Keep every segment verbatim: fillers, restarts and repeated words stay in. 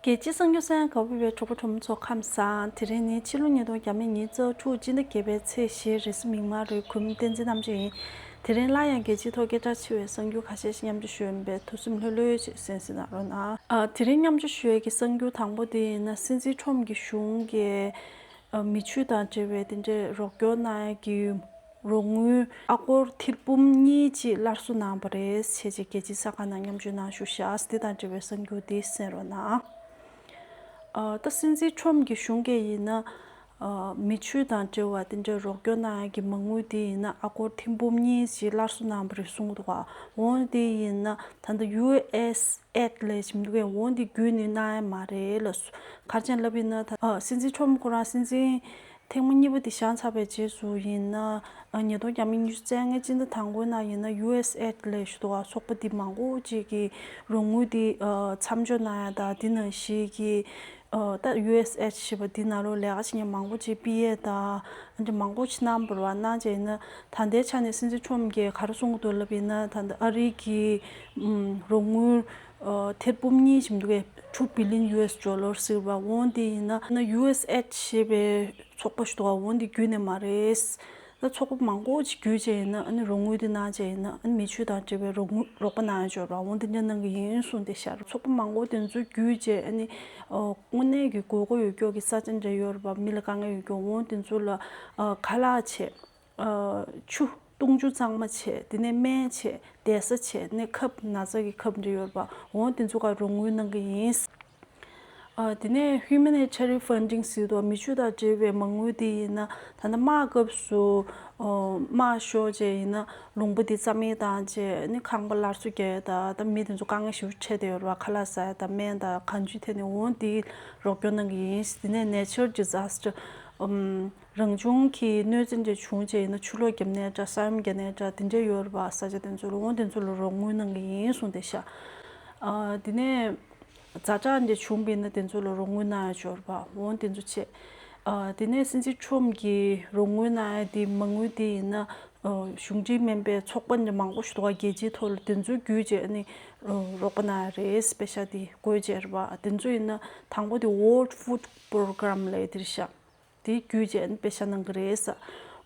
རྒྱལ་སྤྱིའི་གསར་འགྱུར་གསན་གནང་གནང་བའི་གྲོགས་པོ་གྲོགས་མོ་ཚོ་ཁམས་བཟང་། དེ་རིང་ནི་ཕྱི་ལོ་ཉིས་སྟོང་ཉི་ཤུ་རྩ་དྲུག་སྤྱི་ཟླ་བརྒྱད་པའི་ཚེས་བཞི་རེས་གཟའ་མིག་དམར་རེད། གུས་མོ་བསྟན་འཛིན་རྣམ་དཔྱོད་ཡིན། དེ་རིང་སླར་ཡང་རྒྱལ་སྤྱིའི་ཐོག་སྐད་གྲགས་ཆེ་བའི་གསར་འགྱུར་ཁ་ཤས་ཤིག་མཉམ་སྤྱོད་ཞུ་ཡ་ཡིན་པས་ཐུགས་སེམས་ལྷོད་ལྷོད་བྱས་གསན་གཟིགས་གནང་རོགས་གནང་། ཨ། དེ་རིང་མཉམ་སྤྱོད་ཞུ་ཡ་གི་གསར་འགྱུར་དང་པོ་དེ་ཡིན་ན། སྲིད་འཛིན་ཁྲོམ་གྱི་གཞུང་གིས་ཨ། མེ་མཆོད་དང་འབྲེལ་བའི་དེ་འདྲའི་རོགས་སྐྱོར་གནང་ཡ་གི་རོགས་དངུལ་ཨ་སྒོར་ཐེར་འབུམ་གཉིས་ཅིག་སླར་གསོ་གནང་བ་རེད་ཅེས་རྒྱལ་སྤྱིའི་གསར་ཁང་ནང་མཉམ་སྤྱོད་གནང་བཞུགས་ཤག་འདི་དང་འབྲེལ་བའི་གསར་འགྱུར་འདི་གསན་རོགས་གནང་། ཨ། ད་སྲིད་འཛིན་ཁྲོམ་གྱི་གཞུང་གིས་ཡིན་ན། ཨ། མེ་མཆོད་དང་འབྲེལ་བ་དེ་འདྲའི་རོགས་སྐྱོར་གནང་ཡ་གི་མ་དངུལ་དེ་ཡིན་ན་ཨ་སྒོར་ཐེར་འབུམ་གཉིས་ཅིག་སླར་གསོ་གནང་བ་རེད་གསུངས་འདུག་འོན་ཏེ་ཡིན་ན་ད་ལྟ་ཡུ་ཨེས་ཨེད་ལབ་ཀྱི་མི་འདུག་གས། འོན་ཏེ་བརྒྱུད་ནས་གནང་ཡ་མ་རེད་ལབ་སོང་། ག་རེ་བྱས་ནས་ལབ་ཡིན་ན། ད། ཨ། སྲིད་འཛིན་ཁྲོམ་ཁོ་རང་སྲིད་འཛིན་ཐེངས་མ་གཉིས་པ་དེ་བཞེངས་ཚར་བའི་རྗེས་སུ་ཡིན་ན། ཨ། ཉིས་སྟོང་ཉི་ཤུ་རྩ་ལྔའི་སྤྱི་ཟླ་དང་པོའི་ནང་ཡིན་ན་ཡུ་ཨེས་ཨེད་ལབ་ཀྱི་འདུག་ག་ཚོགས་པ་དེ་མང་པོ་ཅིག་གིས་རོགས་དངུལ་དེ། ཨ། མཚམས་འཇོག་གནང་ཡ་དང་། དེ་ནང་བཞིན་གྱི། ཨ། ད་ཡུ་ཨེས་ཨེད་ཞེས་པ་དེ་ནང་ལོགས་ལས་ཀ་བྱེད་མཁན་མང་པོ་ཅིག་ཕུད་ཡས་དང་། ཨ་འདྲ་མང་པོ་ཅིག་གནང་བ་རེད་པ། གནང་བྱས་ཡིན་ན་ད་ལྟའི་ཆ་ནས་སྲིད་འཛིན་ཁྲོམ་གྱིས་ག་རེ་གསུང་གི་འདུག་ལབ་ཡིན་ན། ད་ལྟ་ཨ་རི་གི། ཨམ། རོགས་དངུལ། ཨ། ཐེར་འབུམ་གཉིས་ཞིག་འདུག་གས། two billion U S dollars ཟེར་བ། འོན་ཏེ་ཡིན་ན་ཡུ་ཨེས་ཨེད་ཞེས་པའི་ཚོགས་པ་ཞིག་འདུག་ག་འོན་ཏེ་བརྒྱུད་ནས་མ་རེད། ད་ཚོགས་པ་མང་པོ་ཅིག་བརྒྱུད་བྱས་ཡིན་ན། ཨ་ནི་རོགས་དངུལ་དེ་གནང་བྱས་ཡིན་ན། ཨ་ནི་མེ་མཆོད་དང་འབྲེལ་བའི་རོགས་དངུལ། རོགས་པ་གནང་ཡ་འབྱོར་བ། འོན་ཏེ་འདྲ་གནང་གི་ཡིན་གསུངས་བསྡད་ཤག་ཚོགས་པ་མང་པོ་དེ་ཚོ་བརྒྱུད་བྱས། ཨ་ནི། ཨ། དངོས་གནས་ཀྱི་དགོས་མཁོ་ཡོད་ཀྱོག་གི་ས་ཆ་འདྲ་ཡོད་རེད་པ། མི་ལ་དཀའ་ངལ་ཡོད་ཀྱོག་འོན་དེ་ཚོ་ལ། ཨ། ཁ་ལག་བྱས། ཨ། ཆུ། བཏུང་ཆུ་གཙང་མ་བྱས། དེ་ནས་སྨན་བྱས། བསྡད་ས་བྱས། དེ་ནས་ཁབ། ན་ཚ་གི་ཁབ་འདྲ་ཡོད་རེད་པ། འོན་དེ་ཚོ་ག་རོགས་དངུལ་གནང་གི་ཡིན། ཨ། དེ་ནས་Humanitarian Funding ཟེར་དུས། མེ་མཆོད་དང་འབྲེལ་བའི་མ་དངུལ་དེ་ཡིན་ན་ད་ལྟ་དམག་སྐབས་སུ། ཨ། དམག་ཤོར་བྱས་ཡིན་ན་ལུང་པ་དེ་རྩ་མེད་བཏང་བྱས། ཨ་ནི་ཁང་པ་སླར་གསོ་རྒྱག་ཡ་དང་། ད་མི་དེ་ཚོ་དཀའ་ངལ་ཞེ་པོ་འཕྲད་བསྡད་ཡོད་རེད་པ། ཁ་ལག་ཟ་ཡ་དང་། སྨན་དང་། གང་ཅིའི་ཐད་ནས། འོན་དེ་རོགས་སྐྱོར་གནང་གི་ཡིན། དེ་ནས་Natural Disaster། ཨམ། རང་བྱུང་གི་གནོད་འཚེ་འདྲ་བྱུང་བྱས་ཡིན་ན། ཆུ་ལོག་བརྒྱབ་ནའི་འདྲ། ས་ཡོམ་བརྒྱབ་ནའི་འདྲ། དེ་འདྲ་ཡོད་རེད་པ། ས་ཆ་དེ་ཚོ་ལ། འོན་དེ་ཚོ་ལ་རོགས་དངུལ་གནང་གི་ཡིན་གསུངས་བསྡད་ཤག་ཨ། དེ་ནས་ཛ་དྲག་འདྲ་བྱུང་བ་ཡིན་ན་དེ་ཚོ་ལ་རོགས་དངུལ་གནང་ཡ་འབྱོར་བ། འོན་དེ་ཚོ་བྱས། ཨ། དེ་ནས་སྲིད་འཛིན་ཁྲོམ་གྱིས་རོགས་དངུལ་གནང་ཡ་དེ། མ་དངུལ་དེ་ཡིན་ན། ཨ། གཞུང་འབྲེལ་མིན་པའི་ཚོགས་པ་འདྲ་མང་པོ་ཞིག་འདུག་ག་རྒྱལ་སྤྱིའི་ཐོག་ལ། དེ་ཚོ་བརྒྱུད་བྱས་ཨ་ནི། ཨ། རོགས་པ་གནང་ཡ་རེད། པེ་ཤག་དེ་བགོ་བྱས་རེད་པ། དེ་ཚོ་ཡིན་ན་དང་པོ་དེ་World Food Program ལབ་ཡ་དེ་རེད་ཤག་དེ་བརྒྱུད་བྱས་ཨ་ནི་པེ་ཤག་གནང་གི་རེད་ཟེར།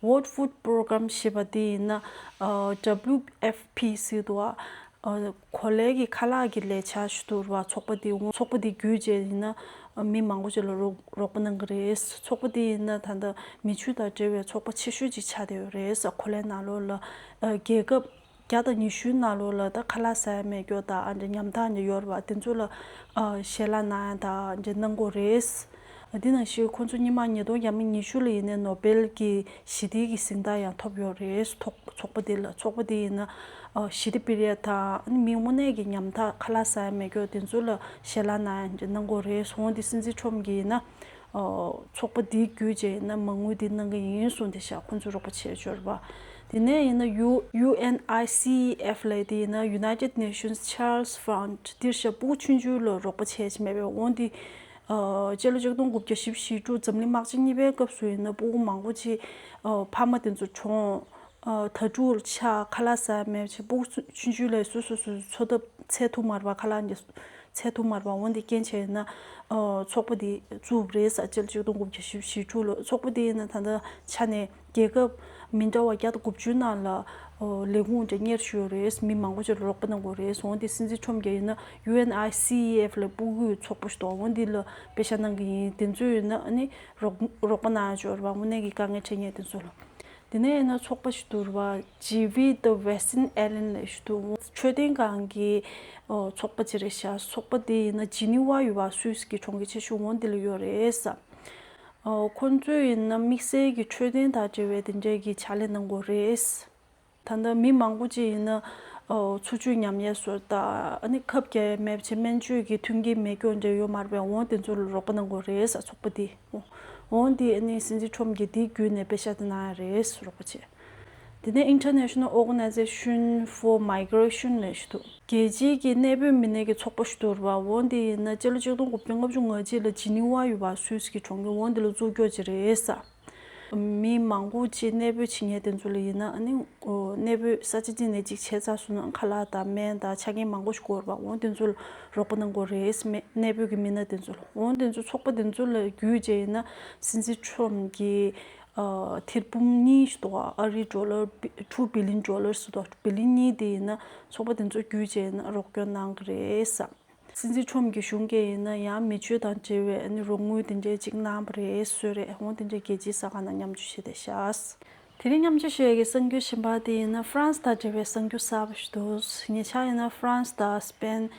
World Food Program ཞེས་པ་དེ་ཡིན་ན། ཨ། W F P ཟེར་འདུག་ག་ཨ། གོ་ལའི་གི་ཁ་ལག་གི་ལས་འཆར་ཞིག་འདུག་རེད་པ། ཚོགས་པ་དེ། ཚོགས་པ་དེ་བརྒྱུད་བྱས་ཡིན་ན། ཨ། མི་མང་པོ་ཅིག་ལ་རོགས། རོགས་པ་གནང་གི་རེད། ཚོགས་པ་དེ་ཡིན་ན་ད་ལྟ་མེ་མཆོད་དང་འབྲེལ་བའི་ཚོགས་པ་ཆེ་ཤོས་ཅིག་ཆགས་བསྡད་ཡོད་རེད་ཟེར། གོ་ལའི་ནང་ལོགས་ལ། ཨ། རྒྱལ་ཁབ་བརྒྱ་དང་ཉི་ཤུའི་ནང་ལོགས་ལ་ད་ཁ་ལག་ཟ་ཡ་མེད་ཀྱོག་དང་། ཨ། འདྲ་ཉམ་ཐག་འདྲ་ཡོད་རེད་པ། དེ་ཚོ་ལ། ཨ། ཞལ་ལག་གནང་ཡ་དང་འདྲ་གནང་གི་ཡོད་རེད། ཨ། དེ་ནང་བཞིན་ཁོང་ཚོ་སྔོན་མ་ཉིས་སྟོང་ཉི་ཤུ་ལ་ཡིན་ནའི་ནོ་སྦེལ་གྱི་ཞི་བདེ་གི་གཟེངས་རྟགས་ཡང་ཐོབ་ཡོད་རེད། ཚོགས། ཚོགས་པ་དེ་ལ། ཚོགས་པ་དེ་ཡིན་ན། ཨ། ཞི་བདེ་སྤེལ་ཡ་དང་། ཨ་ནི་མི་དངོས་གནས་ཀྱི་ཉམ་ཐག་ཁ་ལག་ཟ་ཡ་མེད་ཀྱོག་དེ་ཚོ་ལ་ཞལ་ལག་གནང་ཡ་འདྲ་གནང་གི་ཡོད་རེད། འོན་ཏེ་སྲིད་འཛིན་ཁྲོམ་གྱིས་ཡིན་ན། ཨ། ཚོགས་པ་དེ་བརྒྱུད་བྱས་ཡིན་ན་མ་དངུལ་དེ་གནང་གི་ཡིན་གསུངས་བསྡད་ཤག་ཁོང་ཚོས་རོགས་པ་བྱས་ཡ་འབྱོར་བ། དེ་ནས་ཡིན་ན་ཡུ། ཡུ་ཨེན་ཨའི་སི་ཨི་ཨེཕ་ལབ་ཡ་དེ་ཡིན་ན། United Nations Children's Fund དེ་རེད་ཤག་སྤུ་གུ་ཆུང་ཆུང་ལ་རོགས་པ་བྱེད་ཀྱི་མེད་པས། འོན་ཏེ། ཨ། སྤྱི་ལོ་ཆིག་སྟོང་དགུ་བརྒྱ་བཞི་བཅུ་ཞེ་དྲུག་འཛམ་གླིང་དམག་ཆེན་གཉིས་པའི་སྐབས་སུ་ཡིན་ན་སྤུ་གུ་མང་པོ་ཅིག་ཨ། ཕ་མ་དེ་ཚོ་གྲོངས། ཨ། དྭ་ཕྲུག་ཆགས། ཁ་ལག་ཟ་ཡ་མེད་བྱས། སྤུ་གུ་ཆུང་ཆུང་ལ་སོ་སོ་སོ་སོ་འཚོ་ཐབས་འཚོལ་ཐུབ་མ་རེད་པ། ཁ་ལག་འདི་འཚོལ་ཐུབ་མ་རེད་པ། འོན་ཏེ་རྐྱེན་བྱས་ན། ཨ། ཚོགས་པ་འདི་བཙུགས་པ་རེད་ཟེར། སྤྱི་ལོ་ཆིག་སྟོང་དགུ་བརྒྱ་བཞི་བཅུ་ཞེ་དྲུག་ལོ། ཚོགས་པ་འདི་ཡིན་ན་ད་ལྟ་ཆ་ནས་རྒྱལ་ཁབ་མི་འདྲ་བ་བརྒྱ་དང་དགུ་བཅུ་ནང་ལ། ཨ། ལས་ཁུངས་འདྲ་གཉེར་བཞག་ཡོད་རེད། མི་མང་པོ་ཅིག་ལ་རོགས་པ་གནང་གི་ཡོད་རེད། འོན་ཏེ་སྲིད་འཛིན་ཁྲོམ་གྱིས་ཡིན་ན་ཡུ་ཨེན་ཨའི་སི་ཨི་ཨེཕ་ལབ་སྤུ་གུའི་ཚོགས་པ་ཞིག་འདུག་འོན་ཏེ་ལ་པེ་ཤག་གནང་གི་ཡིན། དེ་ཚོ་ཡིན་ན་ཨ་ནི་རོགས། རོགས་པ་གནང་ཡ་འབྱོར་བ། དངོས་གནས་ཀྱི་དཀའ་ངལ་འཕྲད་མཁན་དེ་ཚོ་ལ། དེ་ནས་ཡིན་ན་ཚོགས་པ་ཞིག་འདུག་རེད་པ། G V the Western Alliance ལབ་ཞིག་འདུག་འཕྲོད་བསྟེན་སྒང་གི། ཨོ། ཚོགས་པ་ཅིག་རེད་ཤག་ཚོགས་པ་དེ་ཡིན་ན་ཇི་ནི་ཝ་ཡོད་པ། སུད་སི་གི་གྲོང་ཁྱེར་ཆེ་ཤོས་འོ་དེ་ལ་ཡོད་རེད་ཟེར། ཨོ། ཁོང་ཚོས་ཡིན་ན་དམིགས་བསལ་གྱི་འཕྲོད་བསྟེན་དང་འབྲེལ་བའི་དེ་འདྲའི་གི་ཕྱག་ལས་གནང་གི་ཡོད་རེད། ད་ལྟ་མི་མང་པོ་ཅིག་ཡིན་ན། ཨོ། འཚོ་བཅུད་ཉམས་ཡས་བཟོ་ལྟ། ཨ་ནི་ཁབ་རྒྱག་ཡས་མེད་བྱས། སྨན་བཅོས་ཀྱི་མཐུན་རྐྱེན་མེད་སྐྱོན་འདྲ་ཡོད་མ་རེད་པས། འོ་དེ་ཚོ་ལ་རོགས་པ་གནང་གི་ཡོད་རེད་ཟེར། ཚོགས་པ་དེ། འོ་དེ་ཨ་ནི་སྲིད་འཛིན་ཁྲོམ་གྱིས་དེ་བརྒྱུད་ནས་པེ་ཤག་དེ་གནང་ཡ་རེད་ཟེར། རོགས་པ་བྱས། དེ་ནས་International Organization for Migration ལབ་ཞིག་འདུག་རྒྱལ་སྤྱིའི་གི་གནས་སྤོས་མི་སྣའི་གི་ཚོགས་པ་ཞིག་འདུག་རེད་པ། འོ་དེ་ཡིན་ན་སྤྱི་ལོ་ཆིག་སྟོང་དགུ་བརྒྱ་ལྔ་བཅུ་ང་གཅིག་ལ་ཇི་ནི་ཝ་ཡོད་པ། སུད་སི་གི་གྲོང་ཁྱེར། འོ་དེ་ལ་བཙུགས་རྒྱུ་ཅིག་རེད་ཟེར། མི་མང་པོ་ཅིག་གནས་སྤོས་བྱེད་མཁན་དེ་ཚོ་ལ་ཡིན་ན་ཨ་ནི་ཨོ་གནས་སྤོས་ས་ཆ་གཅིག་ནས་གཅིག་བྱས་ཚར་སོང་ན་ཁ་ལག་དང་སྨན་དང་ཆ་རྐྱེན་མང་པོ་ཞིག་དགོས་རེད་པ། འོ་དེ་ཚོ་ལ་རོགས་པ་གནང་དགོས་རེད། མེ་གནས་སྤོས་ཀྱི་མི་སྣ་དེ་ཚོ་ལ། འོ་དེ་ཚོ་ཚོགས་པ་དེ་ཚོ་ལ་བརྒྱུད་བྱས་ཡིན་ན་སྲིད་འཛིན་ཁྲོམ་གྱི་ཨ་ཐེར་འབུམ་གཉིས་ཞིག་འདུག་ག་ཨ་རིའི་ཌོ་ལར་two billion dollars ཞིག་འདུག་བི་ལི་ཡན་གཉིས་དེ་ཡིན་ན་ཚོགས་པ་དེ་ཚོ་བརྒྱུད་བྱས་ཡིན་ན་རོགས་སྐྱོར་གནང་གི་རེད་ས། སྲིད་འཛིན་ཁྲོམ་གྱི་གཞུང་གིས་ཡིན་ན་ཡང་མི་སྤྱོད་དང་འབྲེལ་བའི་ཨ་ནི་རོགས་དངུལ་དེ་འདྲའི་ཅིག་གནང་བ་རེད་བཟོས་རེད། འོ་དེ་འདྲའི་རྒྱལ་སྤྱིའི་གསར་ཁང་ནང་མཉམ་སྤྱོད་བྱས་བསྡད་ཤག་དེ་རིང་མཉམ་སྤྱོད་ཞུ་ཡས་ཀྱི་གསར་འགྱུར་གཞན་པ་དེ་ཡིན་ན་ཧྥ་རན་སི་དང་འབྲེལ་བའི་གསར་འགྱུར་གསར་པ་ཞིག་འདུག་ཉེ་ཆར་ཡིན་ན་ཧྥ་རན་སི་དང་སི་པེན།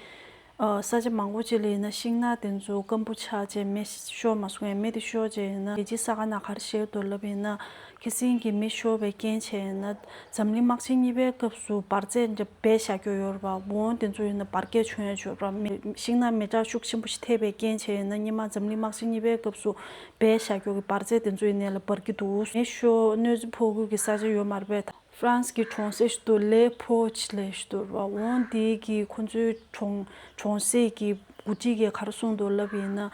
ཨ་ས་ཆ་མང་པོ་ཅིག་ལ་ཡིན་ན་ཤིང་ནགས་དེ་ཚོ་སྐམ་པོ་ཆགས་བྱས་མེ་ཤོར་མ་སོང་ཡང་མེ་དེ་ཤོར་བྱས་ཡིན་ན་རྒྱལ་སྤྱིའི་གསར་ཁང་ནང་ག་རེ་བཤད་འདུག་ལབ་ཡིན་ན། ཁ་སང་གི་མེ་ཤོར་བའི་རྐྱེན་བྱས་ཡིན་ན། འཛམ་གླིང་དམག་ཆེན་གཉིས་པའི་སྐབས་སུ་འབར་རྫས་འདྲ་སྦས་བཞག་རྒྱུ་ཡོད་རེད་པ། འོ་དེ་ཚོ་ཡིན་ན་འབར་གས་བྱུང་ཡ་ཡོད་རེད་པ། མེ་ཤིང་ནགས་མེ་སྲེག་ཤུགས་ཆེན་པོ་ཞིག་ཐེབས་པའི་རྐྱེན་བྱས་ཡིན་ན་སྔོན་མ་འཛམ་གླིང་དམག་ཆེན་གཉིས་པའི་སྐབས་སུ་སྦས་བཞག་རྒྱུ་གི་འབར་རྫས་དེ་ཚོ་ཡིན་ནའི་ལ་འབར་གྱི་འདུག་མེ་ཤོར་གནོད་འཚེ་ཕོག་ཁུལ་གྱི་ས་ཆ་ཡོད་མ་རེད་པས། ཧྥ་རན་སི་གི་གྲོང་གསེབ་ཞིག་འདུག་ལེ་ཕོ་ཆི་ལེ་ཞིག་འདུག་རེད་པ། འོ་དེ་གི་ཁོ་ཚོའི་གྲོང་གྲོང་གསེབ་ཀྱི་འགོ་ཁྲིད་ཀྱིས་ག་རེ་གསུངས་འདུག་ལབ་ཡིན་ན།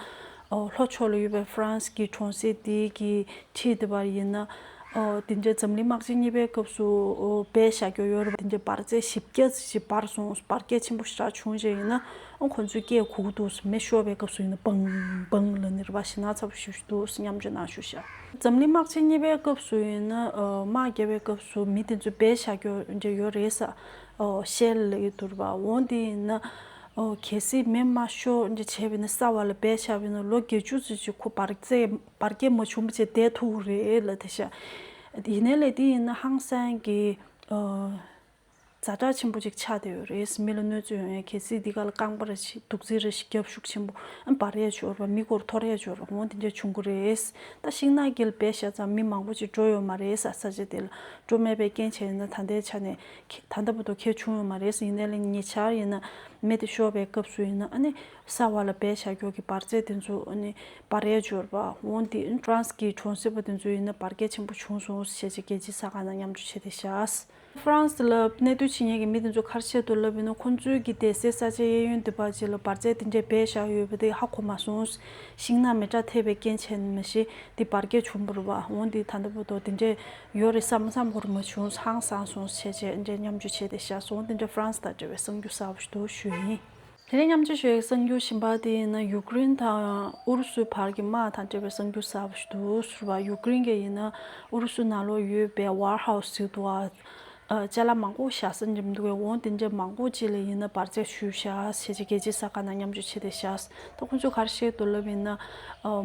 ཨོ་ལྷོ་ཕྱོགས་ལ་ཡོད་པའི་ཧྥ་རན་སི་གི་གྲོང་གསེབ་དེ་གི་ཁྲིད་དེ་བར་ཡིན་ན། ཨོ་དེ་འདྲའི་འཛམ་གླིང་དམག་ཆེན་གཉིས་པའི་སྐབས་སུ་ཨོ་སྦས་བཞག་རྒྱུ་ཡོད་རེད་པ། དེ་འདྲའི་འབར་རྫས་བཞི་བརྒྱ་ཙམ་ཞིག་འབར་སོང་། འབར་གས་ཆེན་པོ་ཞེ་དྲག་བྱུང་རྗེས་ཡིན་ན་ཨོ་ཁོ་ཚོས་སྐད་གོ་གི་འདུག་མེ་ཤོར་བའི་སྐབས་སུ་ཡིན་ན་བང་བང་ལབ་ནས་རེད་པ། ཞེད་སྣང་ཚ་པོ་ཞེ་པོ་ཞིག་འདུག་མཉམ་སྤྱོད་གནང་ཞུ་ཤག་འཛམ་གླིང་དམག་ཆེན་གཉིས་པའི་སྐབས་སུ་ཡིན་ན་ཨོ་དམག་བརྒྱབ་པའི་སྐབས་སུ་མེ་དེ་ཚོ་སྦས་བཞག་རྒྱུ་འདྲ་ཡོད་རེད་ས། ཨོ་ཤེལ་ལབ་ཀྱི་འདུག་རེད་པ། འོ་དེ་ཡིན་ན། ཨོ་གལ་སྲིད་མེ་མ་ཤོར་འདྲ་བྱས་པ་ཡིན་ན། གསར་པ་ལ་སྦས་བཞག་པ་ཡིན་ན་ལོ་བརྒྱད་ཅུ་ཙམ་ཅིག་ཁོ་འབར་རྫས་འབར་གས་མ་བྱུང་བ་བྱས་བསྡད་ཐུབ་ཀྱི་རེད་ལབ་བསྡད་ཤག་ཡིན་ནའི་ལས་དེ་ཡིན་ན་ཧང་སང་གི་ཨོ་ཛ་དྲག་ཆེན་པོ་ཅིག་ཆགས་བསྡད་ཡོད་རེད། མི་ལ་གནོད་འཚེ་ཡོང་ཡ། གལ་སྲིད་འདི་ག་ལ་རྐང་པ་རེ་ཞིག་རྡུག་རྫི་རེ་ཞིག་བརྒྱབ་ཤུགས་ཆེན་པོ་ཨ་འབར་ཡ་ཡོད་རེད་པ། མི་མགོ་རུ་འཐོར་ཡ་ཡོད་རེད་པ། འོ་དེ་འདྲ་བྱུང་གི་རེད། ད་ཤིང་ནགས་དཀྱིལ་སྦས་བཞག་ཙང་མི་མང་པོ་ཅིག་འགྲོ་ཡོད་མ་རེད་ས། ས་ཆ་དེ་ལ་འགྲོ་མེད་པའི་རྐྱེན་བྱས་ན་ད་ལྟའི་ཆ་ནས་ད་ལྟ་བར་དུ་གས་བྱུང་ཡོད་མ་རེད་ས། ཡིན་ནའི་ལས་ཉེ་ཆར་ཡིན་ན་མེ་དེ་ཤོར་བའི་སྐབས་སུ་ཡིན་ན་ཨ་ནི་གསར་པ་ལ་སྦས་བཞག་རྒྱུ་གི་འབར་རྫས་དེ་ཚོ་ཨ་ནི་འབར་ཡ་ཡོད་རེད་པ། འོ་དེ་ཧྥ་རན་སི་གི་གྲོང་གསེབ་པ་དེ་ཚོ་ཡིན་ན་འབར་གས་ཆེན་པོ་བྱུང་སོང་ཞེས་བྱས་རྒྱལ་སྤྱིའི་གསར་ཁང་ནང་མཉམ་སྤྱོད་བྱས་བསྡད་ཤག་ཧྥ་རན་སི་ལ་གནས་སྡོད་བྱེད་མཁན་གྱི་མི་དེ་ཚོ་ག་རེ་བཤད་འདུག་ལབ་ཡིན་ན། ཁོང་ཚོའི་གི་བསྡད་སའི་ས་ཆའི་གཡས་གཡོན་དེ་བར་ཅིག་ལ་འབར་རྫས་དེ་འདྲས་སྦས་བཞག་ཡོད་པ་དེ་ཧ་གོ་མ་སོང་། ཤིང་ནགས་མེ་སྲེག་ཐེབས་པའི་རྐྱེན་བྱས་ནས་མ་གཞི་དེ་འབར་གས་བྱུང་བ་རེད་པ། འོ་འདི་ད་ལྟ་བར་དུ་དེ་འདྲས་ཡོད་རེད་བསམ་བསམ་ཁོ་རང་མ་བྱུང་། ཧང་སངས་སོང་བྱས་བྱས་འདྲས་མཉམ་སྤྱོད་བྱས་བསྡད་ཤག་སོང་། དེ་འདྲས་ཧྥ་རན་སི་དང་འབྲེལ་བའི་གསར་འགྱུར་གསར་པ་ཞིག་འདུག་ཞུ་ཡིན། དེ་རིང་མཉམ་སྤྱོད་ཞུ་ཡའི་གསར་འགྱུར་གཞན་པ་དེ་ཡིན་ན་ཡུཀ་རེན་དང་ཨུ་རུ་སུའི་བར་གྱི་དམག་དང་འབྲེལ་བའི་གསར་འགྱུར་གསར་པ་ཞིག་འདུག་ཟེར་བ། ཡུཀ་རེན་གྱི་ཡིན་ན་ཨུ་རུ་སུ་ནང་ལོགས་ཡོད་པའི་ཝེར་ཧའུ་སི་ཟེར་འདུག་ག་ཅ་ལག་མང་པོ་བཞག་ས་འགྲིམ་འདུག་གས། འོ་དེ་འདྲ་མང་པོ་ཅིག་ལ་ཡིན་ན་འབར་རྫས་གཞུས་བཞག་ཞེས་བྱས་རྒྱལ་སྤྱིའི་གསར་ཁང་ནང་མཉམ་སྤྱོད་བྱས་བསྡད་ཤག་ད་ཁོང་ཚོས་ག་རེ་བཤད་འདུག་ལབ་ཡིན་ན།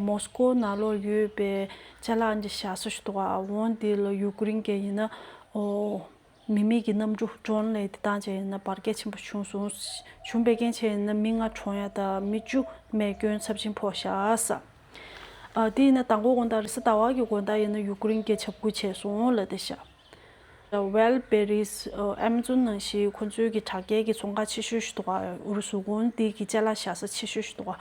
མོ་སི་ཀོ་ནང་ལོགས་ཡོད་པའི་ཅ་ལག་འདི་བཞག་ས་ཞིག་འདུག་ག་འོ་དེ་ལ་ཡུཀ་རེན་གྱི་ཡིན་ན་ཨོ། མི་མེད་ཀྱི་གནམ་གྲུ་ཌོ་རོན་ལས་དེ་བཏང་བྱས་ཡིན་ན་འབར་གས་ཆེན་པོ་བྱུང་སོང་། བྱུང་བའི་རྐྱེན་བྱས་ཡིན་ན་མི་ལྔ་གྲོངས་ཡ་དང་མི་བཅུ་རྨས་སྐྱོན་ཚབས་ཆེན་ཕོག་བཞག་ས། ཨ་དེ་ཡིན་ན་མདང་དགོང་དགོང་དག་རེས་གཟའ་ཟླ་བ་གི་དགོང་དག་ཡིན་ན་ཡུཀ་རེན་གྱིས་འཇབ་རྒོལ་བྱས་སོང་ལབ་བསྡད་ཤག་ཝེལ་བེ་རིས་ཨ་མེ་ཛོན་ནང་བཞིན་ཁོ་ཚོའི་གི་དྲ་རྒྱའི་གི་ཚོང་ཁང་ཆེ་ཤོས་ཤིག་འདུག་ག་ཨུ་རུ་སུ། འོ་དེ་གི་ཅ་ལག་བཞག་ས་ཆེ་ཤོས་ཤིག་འདུག་ག་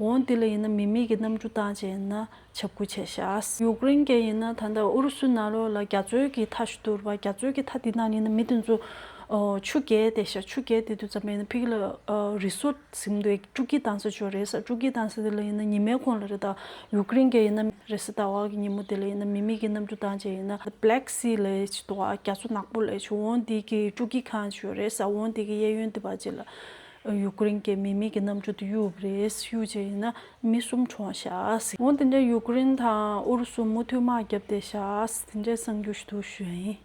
འོ་དེ་ལ་ཡིན་ན་མི་མེད་ཀྱི་གནམ་གྲུ་བཏང་བྱས་ཡིན་ན། འཇབ་རྒོལ་བྱས་ཤག་ཡུཀ་རེན་གྱི་ཡིན་ན་ད་ལྟ་ཨུ་རུ་སུ་ནང་ལོགས་ལ་རྒྱ་མཚོའི་གི་མཐའ་ཞིག་འདུག་རེད་པ། རྒྱ་མཚོའི་གི་མཐའ་འདི་ནང་ཡིན་ན་མི་དེ་ཚོ་ཨོ་ཆུ་བརྒལ་བསྡད་ཤག་ཆུ་བརྒལ་བསྡད་དུས་ཙམ་པ་ཡིན་ན་ཕ་གི་ལ་ཨོ་རི་སོ་ཊི་ཟེར་གྱི་འདུག་ཀྲུ་གུ་བཏང་ས་ཅིག་ཡོད་རེད་ས། ཀྲུ་གུ་བཏང་ས་དེ་ལ་ཡིན་ན་ཉི་མའི་གུང་ལ་རེད། ད་ཡུཀ་རེན་གྱི་ཡིན་ན་རེས་གཟའ་ཟླ་བ་གི་ཉིན་མོ་དེ་ལ་ཡིན་ན་མི་མེད་ཀྱི་གནམ་གྲུ་བཏང་བྱས་ཡིན་ན་བྷི་ལེག་སི་ལབ་ཅིག་འདུག་ག་རྒྱ་མཚོ་ནག་པོ་ལབ་ཅིག་འོ་འདི་གི་ཀྲུ་གུ་ཁང་ཅིག་ཡོད་རེད་ས། འོ་འདི་གི་གཡས་གཡོན་དེ་བ་ཅིག་ལ་ཡུཀ་རེན་གྱི་མི་མེད་ཀྱི་གནམ་གྲུ་དེ་གཡུགས་པ་རེད། གཡུགས་བྱས་ཡིན་ན། མི་གསུམ་གྲོངས་ཤག་འོ་དེ་འདྲ་ཡུཀ་རེན་དང་ཨུ་རུ་སུ་མུ་མཐུད་དམག་བརྒྱབ་བསྡད་ཤག་དེ་འདྲའི་གསར་འགྱུར་ཞིག་འདུག་ཞུ་ཡ་ཡིན།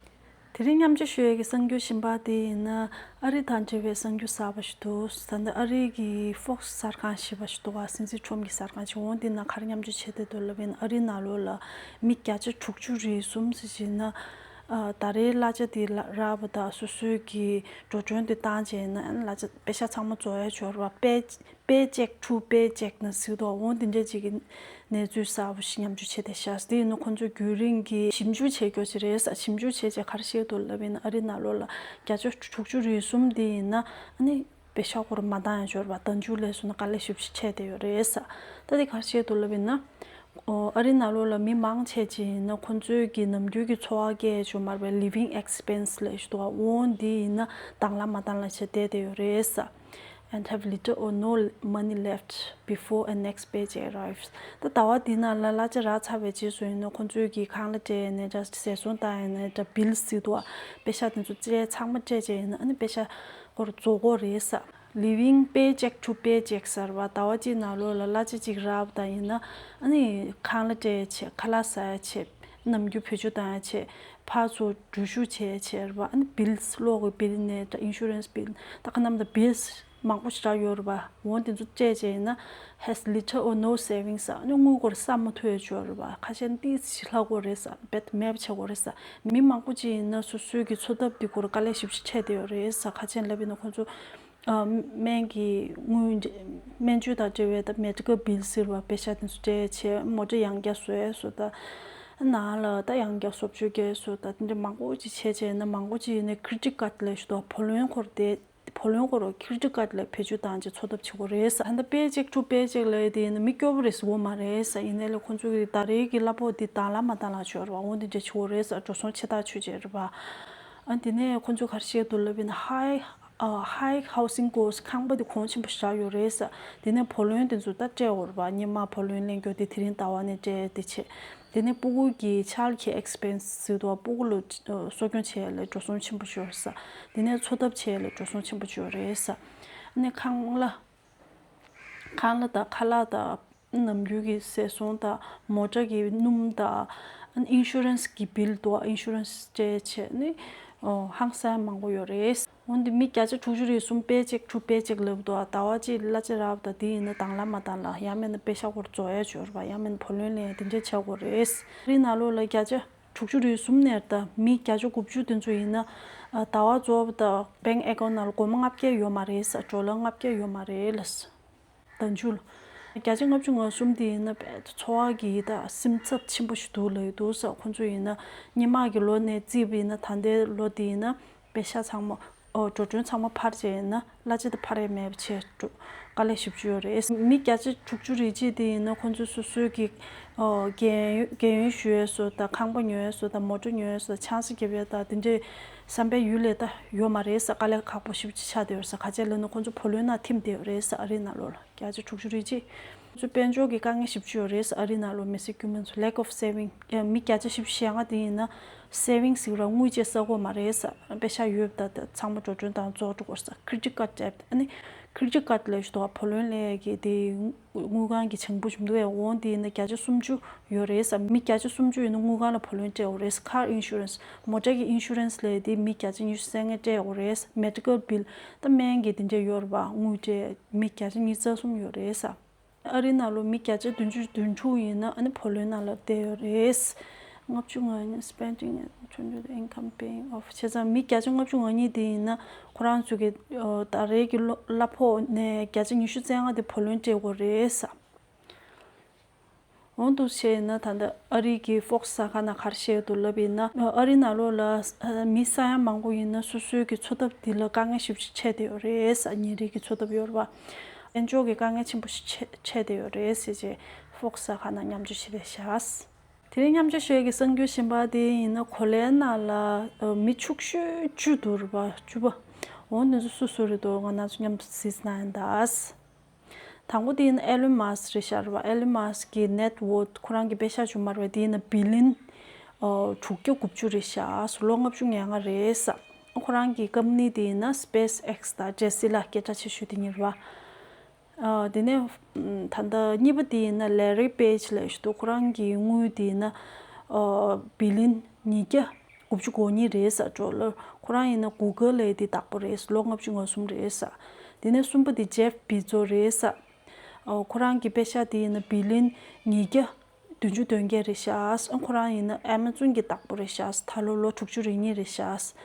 དེ་རིང་མཉམ་སྤྱོད་ཞུ་ཡ་གི་གསར་འགྱུར་གཞན་པ་དེ་ཡིན་ན་ཨ་རི་དང་འབྲེལ་བའི་གསར་འགྱུར་གསར་པ་ཞིག་འདུག་ད་ལྟ་ཨ་རི་གི་ཧྥོག་སི་གསར་ཁང་ཞེས་པ་ཞིག་འདུག་ག་སྲིད་འཛིན་ཁྲོམ་གྱི་གསར་ཁང་ཞིག་འོ་དེ་ན་ག་རེ་མཉམ་སྤྱོད་བྱས་བསྡད་འདུག་ལབ་ཡིན་ན། ཨ་རི་ནང་ལོགས་ལ་མི་བརྒྱ་ཆ་དྲུག་ཅུ་རེ་གསུམ་ཟེར་བྱས་ན་ཨ་ད་རེས་གླ་ཆ་དེ་ལ་རག་པ་དང་སོ་སོའི་གི་འགྲོ་གྲོན་དེ་བཏང་བྱས་ན་གླ་ཆ་པེ་ཤག་ཚང་མ་རྫོགས་ཡ་ཆོག་རེད་པ། པེ་པེ་ཅེག་ཊུ་པེ་ཅེག་ནང་ཟེར་འདུག་འོ་དེ་འདྲ་ཅིག་གི་གནས་ཚུལ་གསར་པ་ཞིག་མཉམ་སྤྱོད་བྱས་བསྡད་ཤག་དེ་ཡིན་ན་ཁོང་ཚོས་རྒྱུན་རིང་གི་ཞིབ་འཇུག་བྱེད་རྒྱུ་ཞིག་རེད་ས། ཞིབ་འཇུག་བྱས་རྗེས་ག་རེ་བཤད་འདུག་ལབ་ཡིན་ན། ཨ་རི་ནང་ལོགས་ལ་བརྒྱ་ཆ་དྲུག་ཅུ་རེ་གསུམ་དེ་ཡིན་ན་ཨ་ནི་པེ་ཤག་ཁོ་རང་མ་འདང་ཡ་ཆོག་རེད་པ། ཟླ་མཇུག་ལས་བཟོ་ན་དཀའ་ལས་ཞེ་པོ་ཞིག་འཕྲད་བསྡད་ཡོད་རེད་ས། ད་དེ་ག་རེ་བཤད་འདུག་ལབ་ཡིན་ན། ཨོ་ཨ་རི་ནང་ལོགས་ལ་མི་མང་ཆེ་ཅིག་ཡིན་ན་ཁོང་ཚོའི་གི་ནམ་རྒྱུན་གྱི་འཚོ་བ་སྐྱེལ་ཡ་ཆོག་མ་རེད་པ། ལི་ཝིང་ཨེག་སི་པེན་སི་ལབ་ཞིག་འདུག་ག་འོ་འདི་ཡིན་ན་འདང་ལ་མ་འདང་ལ་བྱས་བསྡད་བསྡད་ཡོད་རེད་ས། and have little or no money left before a next paycheck arrives. ད་ཟླ་བ་འདི་ནང་ལ་གླ་ཆ་རག་ཚར་བའི་རྗེས་སུ་ཡིན་ན་ཁོང་ཚོས་ཀྱིས་ཁང་གླ་སྤྲད་ནས་འདྲ་ཟས་སོང་བཏང་ཡིན་ན་འདྲ་བིལ་ཟེར་འདུག་བ། པེ་ཤ་དེ་ཚོ་སྤྲད་ཚང་མ་སྤྲད་བྱས་ཡིན་ན་ཨ་ནི་པེ་ཤ་སྐོར་རྫོགས་ཀྱི་ཡོད་རེད་ས། Living paycheck to paycheck ཟེར་བ་ཟླ་བ་གཅིག་ནང་ལོགས་ལ་གླ་ཆ་གཅིག་རག་པ་དང་ཡིན་ན་ཨ་ནི་ཁང་གླ་སྤྲད་ཡ་ཆེད་ཁ་ལག་ཟ་ཡ་ཆེད་ནམ་རྒྱུན་བེད་སྤྱོད་བཏང་ཡ་ཆེད་ཕར་ཚུར་འགྲུལ་བཞུད་བྱས་བྱས་རེད་པ། ཨ་ནི་བིལ་གློག་གི་བིལ་ནས་ད་ཨིན་ཤུ་རན་སི་བིལ་ད་ག་ནམ་ད་བིལ་མང་པོ་ཞེ་དྲག་ཡོད་རེད་པ། འོ་དེ་ཚོ་སྤྲད་བྱས་ཡིན་ན་has little or no savings ཨ་ནི་དངུལ་སྒོར་བསགས་མ་ཐུབ་ཡ་ཅིག་ཡོད་རེད་པ། ཁ་ཤས་ཏོག་ཙམ་ལྷག་གི་ཡོད་རེད་ས། རྦད་དེ་མེད་པ་ཆགས་ཀྱི་ཡོད་རེད་ས། མི་མང་པོ་ཅིག་ཡིན་ན་སོ་སོའི་གི་འཚོ་ཐབས་དེ་སྐོར་དཀའ་ལས་ཞེ་པོ་ཅིག་འཕྲད་བསྡད་ཡོད་རེད་ས། ཁ་ཤས་ལབ་ཡིན་ན་ཁོང་ཚོ་ཨ་སྨན་གྱི་དངུལ་སྨན་བཅོས་དང་འབྲེལ་བའི་ད་མེ་ཌི་ཀལ་བིལ་ཟེར་བ་པེ་ཤ་དེ་ཚོ་སྤྲད་བྱས་མོ་ཊ་ཡང་བསྐྱར་བཟོ་ཡས་བཟོ་ད་ནང་ལ་ད་ཡང་བསྐྱར་བཟོ་བཅོས་རྒྱག་བཟོ་ད་དེ་འདྲ་མང་པོ་ཅིག་བྱས་བྱས་ན་མང་པོ་ཅིག་ཡིན་ན་ཀི་རེ་ཌིཊ་ཀཌ་ལབ་ཞིག་འདུག་བུ་ལོན་སྐོར་དེ་བུ་ལོན་སྐོར་ཀི་རེ་ཌིཊ་ཀཌ་ལ་བེད་སྤྱོད་བཏང་བྱས་འཚོ་ཐབས་བྱེད་དགོས་རེད་ས། ད་ལྟ་པེ་ཅེག་ཊུ་པེ་ཅེག་ལབ་ཡས་དེ་ཡིན་ན་མི་སྐྱོ་པོ་རེད་ཟེར་དགོས་མ་རེད་ས། ཡིན་ནའི་ལས་ཁོང་ཚོ་གི་ཟླ་རེའི་གི་གླ་ཕོགས་དེ་དང་ལ་མ་དང་ལ་ཆོད་རེད་པ། འོ་དེ་འདྲ་བྱེད་དགོས་རེད་ས། འགྲོ་སོང་ཆེ་ཐག་ཆོད་བྱས་རེད་པ། ཨ་དེ་ནས་ཁོང་ཚོ་ག་རེ་བཤད་འདུག་ལབ་ཡིན་ན་ཧའི་ཨ་ཧའི་ཧའུ་སིང་ཀོ་སི་ཁང་པ་དེ་གོང་ཆེན་པོ་ཞེ་དྲག་ཡོད་རེད་ས། དེ་ནས་བུ་ལོན་དེ་ཚོ་ད་སྤྲད་དགོས་རེད་པ། སྔོན་མ་བུ་ལོན་ལེན་རྒྱུ་དེ་དེ་རིང་ཟླ་བ་ནས་སྤྲད་དེ་བྱས། དེ་ནས་སྤུ་གུ་གི་child care expense ཟེར་འདུག་སྤུ་གུ་ལ་ཨ་གསོ་སྐྱོང་བྱེད་ཡ་ལ་འགྲོ་སོང་ཆེན་པོ་ཡོད་རེད་ས། དེ་ནས་འཚོ་ཐབས་བྱེད་ཡ་ལ་འགྲོ་སོང་ཆེན་པོ་ཡོད་རེད་ས། ཨ་ནི་ཁང་གླ། ཁང་གླ་དང་ཁ་ལག་དང་ནམ་རྒྱུན་གྱི་ཟས་སོང་དང་མོ་ཊ་གི་སྣུམ་དང་ཨ་ནི་ཨིན་ཤུ་རན་སི་གི་བིལ་འདུག་ཨིན་ཤུ་རན་སི་སྤྲད་བྱས་ནི་ཨོ་ཧང་སང་མང་པོ་ཡོད་རེད། འོན་ཏེ་མི་བརྒྱ་ཆ་དྲུག་ཅུ་རེ་གསུམ་པེ་ཅེག་ཊུ་པེ་ཅེག་ལབ་འདུག་ཟླ་བ་གཅིག་གླ་ཆ་རག་པ་དང་དེ་ཡིན་ན་དང་ལ་མ་དང་ལ་ཡང་མིན་ན་པེ་ཤ་སྐོར་རྫོགས་ཡ་ཅིག་ཡོད་རེད་པ། ཡང་མིན་ན་བུ་ལོན་ལེན་ཡ་དེ་འདྲས་བྱ་དགོས་རེད། རི་ནང་ལོགས་ལ་བརྒྱ་ཆ་དྲུག་ཅུ་རེ་གསུམ་ནས་ད་མི་བརྒྱ་ཆ་དགུ་བཅུ་དེ་ཚོ་ཡིན་ན་ཨ་ཟླ་བ་རྫོགས་པ་དང་bank account ནང་ལ་སྒོར་མོ་ལྔ་བརྒྱ་ཡོད་མ་རེད་ས། ཌོ་ལར་ལྔ་བརྒྱ་ཡོད་མ་རེད་ལ། ཟླ་མཇུག་ལ། བརྒྱ་ཆ་ལྔ་བཅུ་ང་གསུམ་དེ་ཡིན་ན་རྦད་དེ་འཚོ་བ་གི་ད་སེམས་འཚབ་ཆེན་པོ་ཞིག་འདུག་ལབ་ཀྱི་འདུག་ས། ཁོང་ཚོ་ཡིན་ན་སྔོན་མ་གི་ལོ་ནས་བརྩིས་པ་ཡིན་ན་ད་ལྟའི་ལོ་དེ་ཡིན་ན་པེ་ཤ་ཚང་མ་ཨོ་འགྲོ་གྲོན་ཚང་མ་འཕར་བྱས་ཡིན་ན་གླ་ཆ་དེ་འཕར་ཡ་མེད་པ་བྱས་འགྲོ་དཀའ་ལས་ཞེ་པོ་ཅིག་ཡོད་རེད། མི་བརྒྱ་ཆ་དྲུག་ཅུ་རེ་གཅིག་དེ་ཡིན་ན་ཁོང་ཚོ་སོ་སོའི་གི་ཨོ་རྒན་རྒན་ཡོལ་ཞུ་ཡས་བཟོ་དང་ཁང་པ་ཉོ་ཡས་བཟོ་དང་མོ་ཊ་ཉོ་ཡས་བཟོ་དང་ཆང་ས་རྒྱབ་ཡས་དང་དེ་འདྲའི་བསམ་པའི་ཡུལ་ལས་ད་ཡོད་མ་རེད་ས། དཀའ་ལས་ཁག་པོ་ཞེ་པོ་ཅིག་ཆགས་བསྡད་ཡོད་རེད་ས། ག་ཅི་ལབ་ན་ཁོང་ཚོ་བུ་ལོན་ནང་ཐིམ་བསྡད་ཡོད་རེད་ས། ཨ་རིའི་ནང་ལོགས་ལ་བརྒྱ་ཆ་དྲུག་ཅུ་རེ་གཅིག་ཚོ་དཔལ་འབྱོར་གྱི་དཀའ་ངལ་ཞེ་པོ་ཅིག་ཡོད་རེད་ས། ཨ་རིའི་ནང་ལོགས་མི་སེར་དཀྱུས་མ་ཚོ་lack of saving ཨ་མི་བརྒྱ་ཆ་བཞི་བཅུ་ཞེ་ལྔ་དེ་ཡིན་ན་savings ཟེར་ར་དངུལ་ཅིག་བསགས་ཀྱི་ཡོད་མ་རེད་ས། པེ་ཤ་ཡོད་པ་ད་ད་ཚང་མ་འགྲོ་གྲོན་དང་རྫོགས་འགྲོ་གི་རེད་ས། credit card debt ཨ་ནི་credit card ལབ་ཞིག་འདུག་བ། བུ་ལོན་ལེན་ཡས་ཀྱི་དེ་དངུལ་ཁང་གི་བྱང་བུ་ཞིག་འདུག་ཨེ། འོང་དེ་ཡིན་ན་བརྒྱ་ཆ་སུམ་ཅུ་ཡོད་རེད་ས། མི་བརྒྱ་ཆ་སུམ་ཅུ་ཡིན་ན་དངུལ་ཁང་ལ་བུ་ལོན་སྤྲད་དགོས་རེད་ས། car insurance མོ་ཊ་གི་insurance ལབ་ཡས་དེ་མི་བརྒྱ་ཆ་ཉི་ཤུ་རྩ་ལྔ་སྤྲད་དགོས་རེད་ས། medical bill ད་སྨན་གྱི་དེ་འདྲ་ཡོད་རེད་པ། དངུལ་སྤྲད་མི་བརྒྱ་ཆ་ཉི་ཤུ་རྩ་གསུམ་ཡོད་རེད་ས། ཨ་རིའི་ནང་ལོགས་མི་བརྒྱ་ཆ་བདུན་ཅུ་དོན་དྲུག་ཡིན་ན་ཨ་ནི་བུ་ལོན་ནང་ལ་བསྡད་ཡོད་རེད། ལྔ་བཅུ་ང་གཉིས་spending and twenty income paying off བྱས་ཙང་མི་བརྒྱ་ཆ་ལྔ་བཅུ་ང་གཉིས་དེ་ཡིན་ན་ཁོ་རང་ཚོ་གི་ཨ་ཟླ་རེའི་གི་གླ་གླ་ཕོགས་ནས་བརྒྱ་ཆ་ཉི་ཤུ་རྩ་ལྔ་དེ་བུ་ལོན་སྤྲད་དགོས་རེད་ས། འོ་འདུག་བྱས་ན་ད་ལྟ་ཨ་རི་གི་Fox གསར་ཁང་ནང་ག་རེ་བཤད་འདུག་ལབ་ཡིན་ན་ཨ་རི་ནང་ལོགས་ལ་མི་ས་ཡ་མང་པོ་ཡིན་ན་སོ་སོའི་གི་འཚོ་ཐབས་འདི་ལ་དཀའ་ངལ་ཞེ་པོ་ཅིག་འཕྲད་བསྡད་ཡོད་རེད་ས། ཉིན་རེའི་གི་འཚོ་ཐབས་ཡོད་རེད་པ། དཔལ་འབྱོར་གྱི་དཀའ་ངལ་ཆེན་པོ་ཞིག་འཕྲད་འཕྲད་བསྡད་ཡོད་རེད་ཟེར་བྱས་Fox གསར་ཁང་ནང་མཉམ་སྤྱོད་བྱས་པའི་བཞག་དེ་རིང་མཉམ་སྤྱོད་ཞུ་ཡས་ཀྱི་གསར་འགྱུར་གཞན་པ་དེ་ཡིན་ན་གོ་ལའི་ནང་ལ་མི་ཕྱུག་ཤོས་བཅུ་འདུག་རེད་པ། བཅུ་པ། འོ་འདི་ཚོ་སུ་སུ་རེད་འདུག་ང་རང་ཚོ་མཉམ་དུ་གཟིགས་ན་ཡིན་ད། དང་པོ་དེ་ཡིན་ན་Elon Musk རེད་ཤག་རེད་པ། Elon Musk གི་net worth ཁོ་རང་གི་པེ་ཤག་བཅོ་ལྔ་རེད་པ། དེ་ཡིན་ན་billion ཨ་དྲུག་བརྒྱ་དགུ་བཅུ་རེད་ཤག་ལོ་ལྔ་བཅུ་ང་ལྔ་རེད་ས། ཁོ་རང་གི་company དེ་ཡིན་ན་SpaceX དང་Tesla སྐད་གྲགས་ཆེ་ཤོས་དེ་གཉིས་རེད་པ། ཨ་དེ་ནས་ད་ལྟ་གཉིས་པ་དེ་ཡིན་ན་Larry Page ལབ་ཞིག་འདུག་ཁོ་རང་གི་དངུལ་དེ་ཡིན་ན་ཨ་billion ཉིས་བརྒྱ་དགུ་བཅུ་གོ་གཉིས་རེད་ས། ཌོ་ལར། ཁོ་རང་ཡིན་ན་Google ལབ་དེ་བདག་པོ་རེད་ས། ལོ་ལྔ་བཅུ་ང་གསུམ་རེད་ས། དེ་ནས་གསུམ་པ་དེ་Jeff Bezos རེད་ས། ཨོ་ཁོ་རང་གི་པེ་ཤག་དེ་ཡིན་ན་billion ཉིས་བརྒྱ་བདུན་ཅུ་དོན་བརྒྱད་རེད་ཤག་ཨ་ཁོ་རང་ཡིན་ན་Amazon གི་བདག་པོ་རེད་ཤག་ད་ལོ་ལོ་དྲུག་ཅུ་རེ་གཉིས་རེད་ཤག་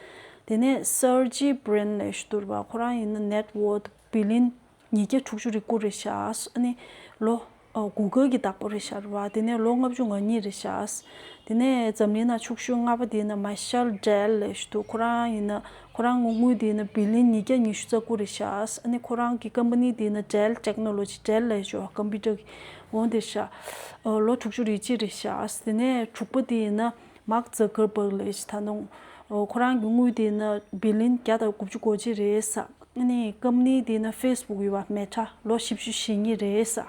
དེ་ནས་Sergey Brin ལབ་ཞིག་འདུག་རེད་པ། ཁོ་རང་ཡིན་ན་net worth billion ཉིས་བརྒྱ་དྲུག་ཅུ་རེ་དགུ་རེད་ཤག་ཨ་ནི་ལོ་ཨ་Google གི་བདག་པོ་རེད་ཤག་རེད་པ། དེ་ནས་ལོ་ལྔ་བཅུ་ང་གཉིས་རེད་ཤག་དེ་ནས་འཛམ་གླིང་ནང་ཕྱུག་ཤོས་ལྔ་པ་དེ་ཡིན་ན་Marshall Dell ལབ་ཞིག་འདུག་ཁོ་རང་ཡིན་ན་ཁོ་རང་ངོ་དངུལ་དེ་ཡིན་ན་billion ཉིས་བརྒྱ་ཉི་ཤུ་རྩ་དགུ་རེད་ཤག་ཨ་ནི་ཁོ་རང་གི་company དེ་ཡིན་ན་Dell Technology Dell ལབ་ཞིག་computer གི་འོ་དེ་ཤག་ཨ་ལོ་དྲུག་ཅུ་རེ་གཅིག་རེད་ཤག་དེ་ནས་དྲུག་པ་དེ་ཡིན་ན་Mark Zuckerberg ལབ་ཞིག་ད་ནང་ཨ་ཁོ་རང་གི་དངུལ་དེ་ཡིན་ན་billion བརྒྱ་དང་དགུ་བཅུ་གོ་གཅིག་རེད་ཤག་ནི་ཀམ་ནི་དེ་ཡིན་ན་ཕེ་སི་བུག་ཡོད་པ་མེ་ཊ་ལོ་བཞི་བཅུ་ཞེ་གཉིས་རེད་ས།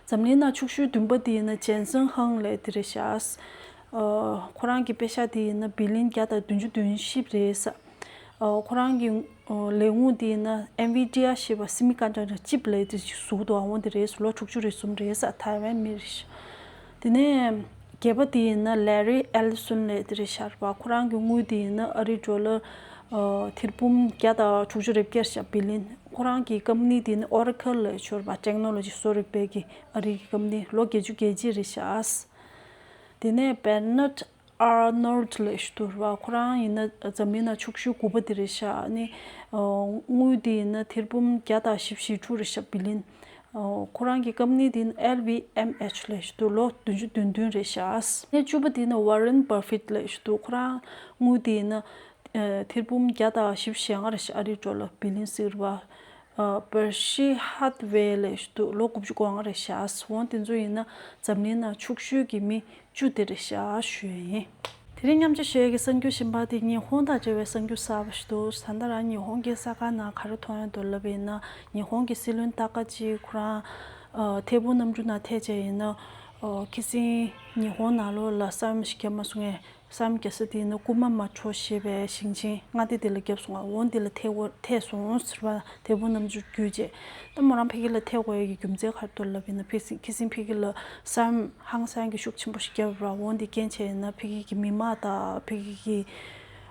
འཛམ་གླིང་ནང་ཕྱུག་ཤོས་བདུན་པ་དེ་ཡིན་ན་ཇེན་སན་ཧང་ལབ་དེ་རེད་ཤག་ཨ། ཁོ་རང་གི་པེ་ཤག་དེ་ཡིན་ན་བི་ལིན་བརྒྱ་དང་བདུན་ཅུ་དོན་བཞི་རེད་ས། ཨ། ཁོ་རང་གི་ཨ་ལས་འགུལ་དེ་ཡིན་ན་ཨེན་ཝི་ཌི་ཨ་ཞེས་པ་སི་མི་ཀོན་ཌག་ཊར་ཅིབ་ལབ་དེ་ཞིག་བཟོ་འདུག་ཨ། འོ་དེ་རེད་ས། ལོ་དྲུག་ཅུ་རེ་གསུམ་རེད་ས། ཐའེ་ཝན་མི་རེད་ཤག་དེ་ནས་བརྒྱད་པ་དེ་ཡིན་ན་ལེ་རི་ཨེ་ལི་སོན་ལབ་དེ་རེད་ཤག་པ། ཁོ་རང་གི་དངུལ་དེ་ཡིན་ན་ཨ་རིའི་ཌོ་ལར་ཨ་ཐེར་འབུམ་བརྒྱ་དང་དྲུག་ཅུ་རེ་བརྒྱད་ཤག་བི་ལིན། ཁོ་རང་གི་ཀམ་ནི་དེ་ནི་ཨོ་ར་ཁལ་ལབ་ཞོར་བ་ཊེག་ནོ་ལོ་ཇི་གསོ་རིག་པའི་གི་ཨ་རིའི་གི་ཀམ་ནི། ལོ་བརྒྱད་ཅུ་གྱ་གཅིག་རེད་ཤག་དེ་ནས་བེར་ནཊ་ཨར་ནོལ་ལབ་ཞིག་འདུག་ར། ཁོ་རང་ཡིན་ན་འཛམ་གླིང་ནང་ཕྱུག་ཤོས་དགུ་པ་དེ་རེད་ཤག་ནི་ཨ་དངུལ་དེ་ཡིན་ན་ཐེར་འབུམ་བརྒྱ་དང་བཞི་བཅུ་ཞེ་དྲུག་རེད་ཤག་བི་ལིན། ཨ་ཁོ་རང་གི་ཀམ་ནི་དེ་ཡིན་ན་ཨེལ་ཝི་ཨེམ་ཨེཆ་ལབ་ཞིག་འདུག་ལོ་བདུན་ཅུ་དོན་བདུན་རེད་ཤག་ནས་བཅུ་པ་དེ་ཡིན་ན་ཝ་རེན་བྷ་ཕེཊ་ལབ་ཞིག་འདུག་ཁོ་རང་དངུལ་དེ་ཡིན་ན་ཨ་ཐེར་འབུམ་བརྒྱ་དང་བཞི་བཅུ་ཞེ་ལྔ་རེད་ཤག་ཨ་རིའི་ཌོ་ལར་བི་ལིན་ཟེར་བ། ཨ་བེར་ཤི་ཧཱ་ཐི་ཝེ་ལབ་ཞིག་འདུག་ལོ་དགུ་བཅུ་གོ་ལྔ་རེད་ཤག་འོ་དེ་ཚོ་ཡིན་ན་འཛམ་གླིང་ནང་ཕྱུག་ཤོས་ཀྱི་མི་བཅུ་དེ་རེད་ཤག་ཞུ་ཡ་ཡིན། དེ་རིང་མཉམ་སྤྱོད་ཞུ་ཡ་གི་གསར་འགྱུར་གཞན་པ་དེ་ཉི་ཧོང་དང་འབྲེལ་བའི་གསར་འགྱུར་གསར་པ་ཞིག་འདུག་ད་ལྟ་རང་ཉི་ཧོང་གི་གསར་ཁང་ནང་ག་རེ་མཐོང་ཡོད་འདུག་ལབ་པ་ཡིན་ན། ཉི་ཧོང་གི་སྲིད་བློན་ཏཱ་ཀ་ཅི་ཁོ་རང་ཨ་ཐད་འཕུར་གནམ་གྲུ་ནང་ཐད་བྱས་ཡིན་ན། ཨ་ཁ་སང་ཉི་ཧོང་ནང་ལོགས་ལ་ས་ཡོམ་ཞིག་བརྒྱབ་མ་སོང་ངས། ས་ཡོམ་རྒྱག་ས་དེ་ཡིན་ན་ཀུ་མ་མ་ཊོ་ཞེས་པའི་ཞིང་ཆེན་མངའ་སྡེ་དེ་ལ་བརྒྱབ་སོང་ང་། འོ་འདི་ལ་ཐད་དགོས་ཐད་སོང་ཟེར་བ། ཐད་འཕུར་གནམ་གྲུ་བརྒྱུད་བྱས། ད་མོ་རང་ཕ་གི་ལ་ཐད་དགོས་ཡ་གི་རྒྱུ་མཚན་ག་རེ་འདུག་ལབ་ཡིན་ན། ཕ་གི་ཁ་སང་ཕ་གི་ལ་ས་ཡོམ་ཧང་སང་གི་ཤུགས་ཆེན་པོ་ཞིག་བརྒྱབ་ར། འོ་འདི་རྐྱེན་བྱས་ཡིན་ན་ཕ་གི་གི་མི་མང་དང་ཕ་གི་གི་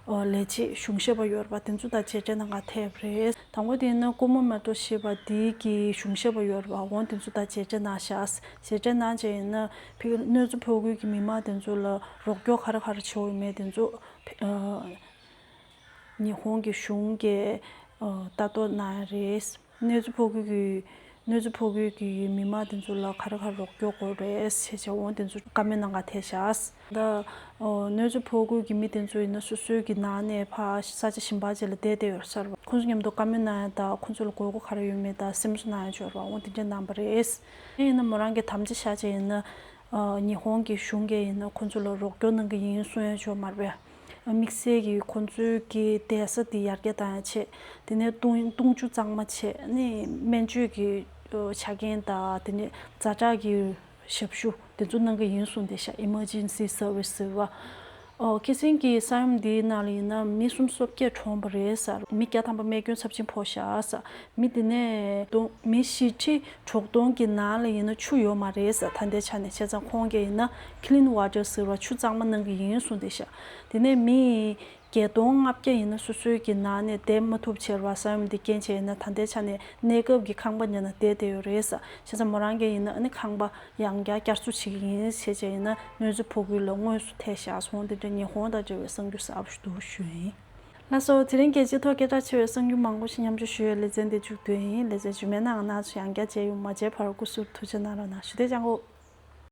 ཨོ་ལས་བྱེད་གཞུང་ཞབས་པ་ཡོད་རེད་པ། དེ་ཚོ་དང་མཇལ་འཕྲད་གནང་ག་ཐད་པ་རེད། དང་པོ་དེ་ཡིན་ན་ཀུ་མ་མ་ཊོ་ཞེས་པ་དེ་གི་གཞུང་ཞབས་པ་ཡོད་རེད་པ། འོ་དེ་ཚོ་དང་མཇལ་འཕྲད་གནང་ཤག་མཇལ་འཕྲད་གནང་བྱས་ཡིན་ན་ཕ་གི་གནོད་འཚེ་ཕོག་ཁུལ་གྱི་མི་མང་དེ་ཚོ་ལ་རོགས་སྐྱོར་ག་རེ་ག་རེ་བྱེད་དགོས་ཡོད་མེད་དེ་ཚོ་ཨ་ཉི་ཧོང་གི་གཞུང་གིས་ཨ་ལྟ་རྟོག་གནང་ཡ་རེད། གནོད་འཚེ་ཕོག་ཁུལ་གྱི་གནོད་འཚེ་ཕོག་ཁུལ་གྱི་མི་མང་དེ་ཚོ་ལ་ག་རེ་ག་རེ་རོགས་སྐྱོར་དགོས་རེད་ཟེར་བྱས། འོ་དེ་ཚོ་བཀའ་མོལ་གནང་ག་ཐད་ཤག་ད་ཨོ་གནོད་འཚེ་ཕོག་ཁུལ་གྱི་མི་དེ་ཚོ་ཡིན་ན་སོ་སོའི་གི་ནང་ནས་ཕར་ས་ཆ་གཞན་པ་ཅིག་ལ་བསྡད་བསྡད་ཡོད་ས་རེད་པ། ཁོང་ཚོ་མཉམ་དུ་བཀའ་མོལ་གནང་ཡ་དང་ཁོང་ཚོ་ལ་དགོས་མཁོ་ག་རེ་ཡོད་མེད་དང་སེམས་གསོ་གནང་ཡ་ཅིག་ཡོད་རེད་པ། འོ་དེ་འདྲ་གནང་བ་རེད། ཡིན་ན་མོ་རང་གིས་དམ་བཅའ་བཞག་བྱས་ཡིན་ན་ཨ་ཉི་ཧོང་གི་གཞུང་གིས་ཡིན་ན་ཁོང་ཚོ་ལ་རོགས་སྐྱོར་གནང་གི་ཡིན་གསུང་ཡ་ཅིག་ཡོད་མ་རེད་པས། དམིགས་བསལ་གྱིས་ཁོང་ཚོའི་གི་བསྡད་ས་དེ་ཡར་རྒྱས་གཏང་ཡ་ཆེད། དེ་ནས་བཏུང་བཏུང་ཆུ་གཙང་མ་བྱས་ནས་སྨན་བཅོས་ཀྱི་ཆ་རྐྱེན་དང་དེ་ནས་ཛ་དྲག་གི་ཞབས་ཞུ་དེ་ཚོ་གནང་གི་ཡིན་གསུངས་བསྡད་ཤག Emergency Service ཟེར་བ། ཨོ་ཁ་སང་གི་ས་ཡོམ་འདིའི་ནང་ལ་ཡིན་ན་མི་སུམ་ཅུ་སོ་བརྒྱད་གྲོངས་པ་རེད་ཟེར། མི་བརྒྱ་ཐམ་པ་རྨས་སྐྱོན་ཚབས་ཆེན་ཕོག་ཤག་ཟེར། མི་དེ་ནས་དུང་མི་བཞི་ཁྲི་དྲུག་སྟོང་གི་ནང་ལ་ཡིན་ན་ཆུ་ཡོད་མ་རེད་ཟེར། ད་ལྟའི་ཆ་ནས་བྱས་ཙང་ཁོང་གིས་ཡིན་ན་Clean Water ཟེར་བ་ཆུ་གཙང་མ་གནང་གི་ཡིན་གསུངས་བསྡད་ཤག་དེ་ནས་མི་བརྒྱད་སྟོང་ལྔ་བརྒྱ་ཡིན་ན་སོ་སོའི་གི་ནང་ནས་བསྡད་མ་ཐུབ་བྱས་ར་བ། ས་ཡོམ་འདི་རྐྱེན་བྱས་ཡིན་ན་ད་ལྟའི་ཆ་ནས་གནས་སྐབས་ཀྱི་ཁང་པ་ཉོས་ན་བསྡད་བསྡད་ཡོད་རེད་ཟེར། བྱས་ཙང་མོ་རང་གིས་ཡིན་ན་ཨ་ནི་ཁང་པ་ཡང་བསྐྱར་བསྐྱར་གསོ་བྱེད་ཀྱི་ཡིན་ཟེར་བྱས་ཡིན་ན་གནོད་འཚེ་ཕོག་ཁུལ་ལ་དངོས་སུ་ཐད་ཤག་སོང་། འདི་འདྲ་ཉི་ཧོང་དང་འབྲེལ་བའི་གསར་འགྱུར་གསར་པ་ཞིག་འདུག་ཞུ་ཡིན། ལགས་སོ། དེ་རིང་རྒྱལ་སྤྱིའི་ཐོག་སྐད་གྲགས་ཆེ་བའི་གསར་འགྱུར་མང་པོ་ཞིག་མཉམ་སྤྱོད་ཞུ་ཡའི་ལེ་ཚན་འདི་མཇུག་བསྡུས་ཡིན། ལེ་ཚན་རྗེས་མའི་ནང་ང་རང་ཚོ་ཡང་བསྐྱར་མཇལ་ཡོང་། མ་མཇལ་བར་སྐུ་གཟུགས་ཐུགས་རྗེ་གནང་རོགས་གནང་། ཞུ་བདེ་ཅང་གོ།